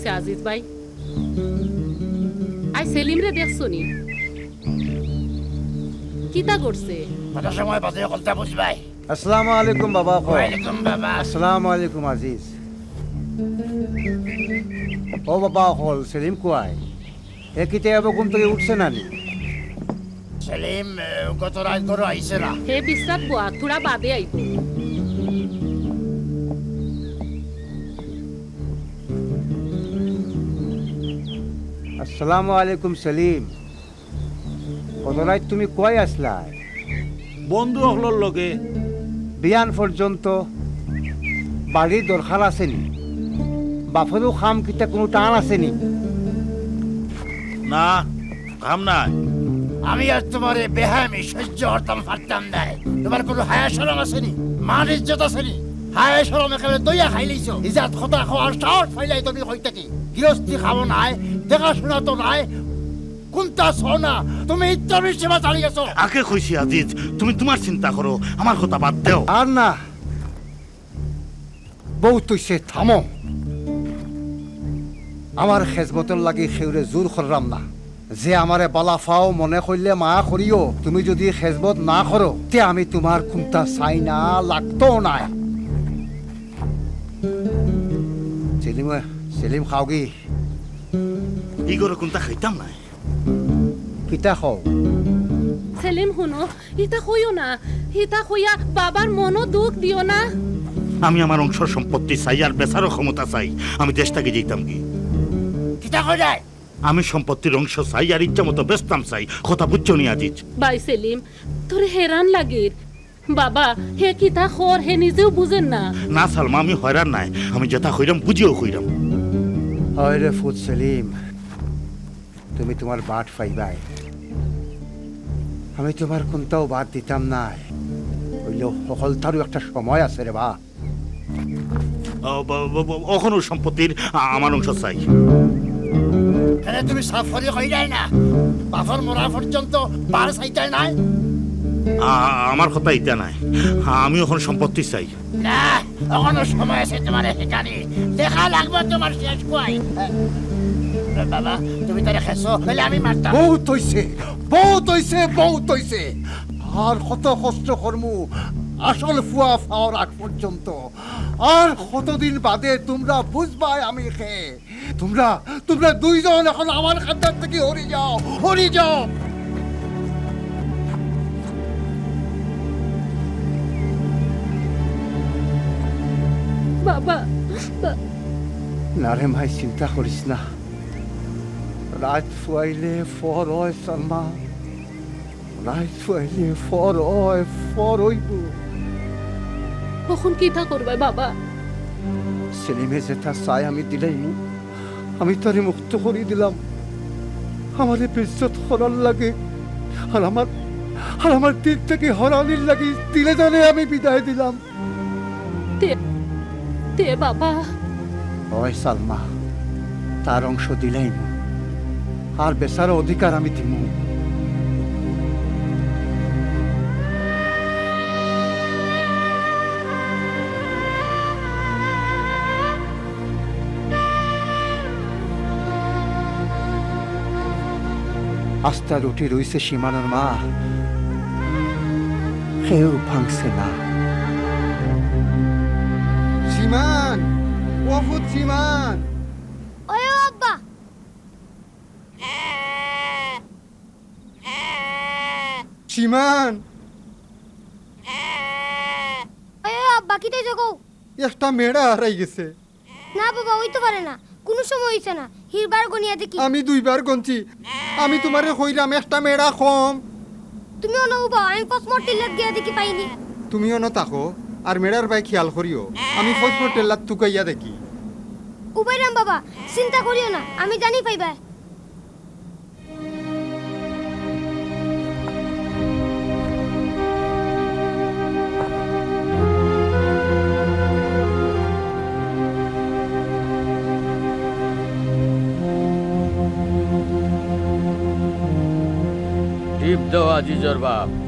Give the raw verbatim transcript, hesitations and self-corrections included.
আজিজ ভাই, আই সেলিমরে দেখছো নি? কিতা করছে? কত সময় বাদে হকলতা বুঝবায়। আসসালামু আলাইকুম বাবা অকল। ওয়ালাইকুম বাবা। আসসালামু আলাইকুম আজিজ। ও বাবা অকল, সেলিম কুয়াই? হে কিতা এবার ঘুম থাকি উঠছে না নি? সেলিম, এ, গত রাইত ঘরো আইছে না। হে বিশ্রাম বওয়া, থুড়া বাদে আইবো। আসসালামু আলাইকুম সেলিম। গত রাইত তুমি কুয়াই আছলায়? বন্ধু অকলর লগে। বিয়ান পর্যন্ত বাড়ির দরকার আছে নি? বাপরও কাম কিতা কুনু টান আছে নি? না, কাম নাই। আমি আর তুমার ই বেহায়ামি সইজ্য করতাম পারতাম নায়। তুমার কুনু হায়া শরম আছে নি? মান ইজ্জত আছে নি? হায়া শরম একেবারে দইয়া খাইলাইছো। ইজাত কথা কওয়ার সাহস পাইলায় তুমি কই থাকি? গিরস্তি খাও নাই, দেখাশুনা তো নাই, কুনতা চও না, তুমি ইজ্জতর সীমা ছাড়ি গেছো। আগে কইছি আজিজ, তুমি তুমার চিন্তা করো, আমার কথা বাদ দেও। আর না, বউত অইছে, থামো। আমার খেজমতর লাগি কেউরে জুর কররাম না। যে আমারে বালা পাও মনে করলে মায়া করিও, তুমি যুদি খেজমত না করো, তে আমি তুমার কুনতা চাই না, লাগতোও নায়। সেলিম, সেলিম খাওগি? ই ঘরো কুনতা খাইতাম নায়। কিতা কও? সেলিম, হুনো, ইতা কইও না। ইতা কইয়া বাবার মনো দুখ দিও না। আমি আমার অংশর সম্পত্তি চাই আর বেচারও ক্ষমতা চাই। আমি দেশ থাকি যাইতামগি। কিতা কইরায়? আমি সম্পত্তির অংশ চাই আর ইচ্ছা মতো বেচতাম চাই। কথা বুঝছো নি আজিজ? ভাই সেলিম, তোরে হেরান লাগের। বাবা, হে কিতা কর, হে নিজেও বুঝের না। না সালমা, আমি হয়রান নায়। আমি যেতা কইরাম বুঝিয়াউ কইরাম। হায় রে ফুত সেলিম, তুমি তুমার বাট পাইবায়। আমি তুমার কুনতাও বাদ দিতাম নায়। অইলেও হকলতারও একটা সময় আছে রে বা। ও, ব-, ব-, ব-, অখনও সম্পত্তির আ-, আমার অংশ চাই। কেনে তুমি সাফ করি কইরায় না? বাপর মরা পর্যন্ত বার চাইতায় নায়? আ-, আমার কথা ইতা নায়। আমি অখন সম্পত্তি চাই। না, অখনও সময় আছে তুমারে হিকানি। দেখা লাগবো তুমার শেষ কুয়াই। বাবা, তুমি তারে খেছো, নাইলে আমি মারতাম। বউত অইছে, বউত অইছে, বউত অইছে। আর কত কষ্ট করমু আসল ফুয়া পাওয়ার আগ পর্যন্ত? আর কতদিন বাদে তুমরা বুঝবায় আমি কে? তুমরা, তুমরা দুইজন অখন আমার কান্দার থাকি হরি যাও, হরি যাও। বাবা, বা- না রে মাই, চিন্তা করিস না। রাইত ফুয়াইলে ফর অয় সালমা। রাইত ফুয়াইলে ফর অয়, ফর অইবো। অখন কিতা করবায় বাবা? সেলিমে যেতা চায় আমি দিলাইমু। আমি তারে মুক্ত করি দিলাম। আমারে বেইজ্জত করার লাগি আর আমার, আর আমার দিন থাকি হরানির লাগি দিলে তারে আমি বিদায় দিলাম। তে, তে বাবা। অয় সালমা, তার অংশ দিলাইমু, আর বেচার অধিকার আমি দিমু। আস্তা রুটি রইছে সীমানর মা, কেউ ভাঙছে না। সীমান, ও ফুত সীমান। ওই ও আব্বা। সীমান। ওই ও আব্বা, কিতা অইছে গো? একটা মেড়া হারাই গেছে। না বাবা, অইতো পারে না, কুনু সময় অইছে না। হিরবার গনিয়া দেখি। আমি দুইবার গনছি। আমি তুমারে কইরাম একটা মেড়া কম। তুমি অনো উবাও, আমি ফসমর টিল্লাত গিয়া দেখি পাইনি। তুমি অনো থাকো, আর মেড়ার বায় খিয়াল করিও। আমি ফসমর টিল্লাত তুকাইয়া দেখি। উবাইরাম বাবা, চিন্তা করিও না, আমি জানি পাইবায়। টিপ দেও আজিজর বাপ।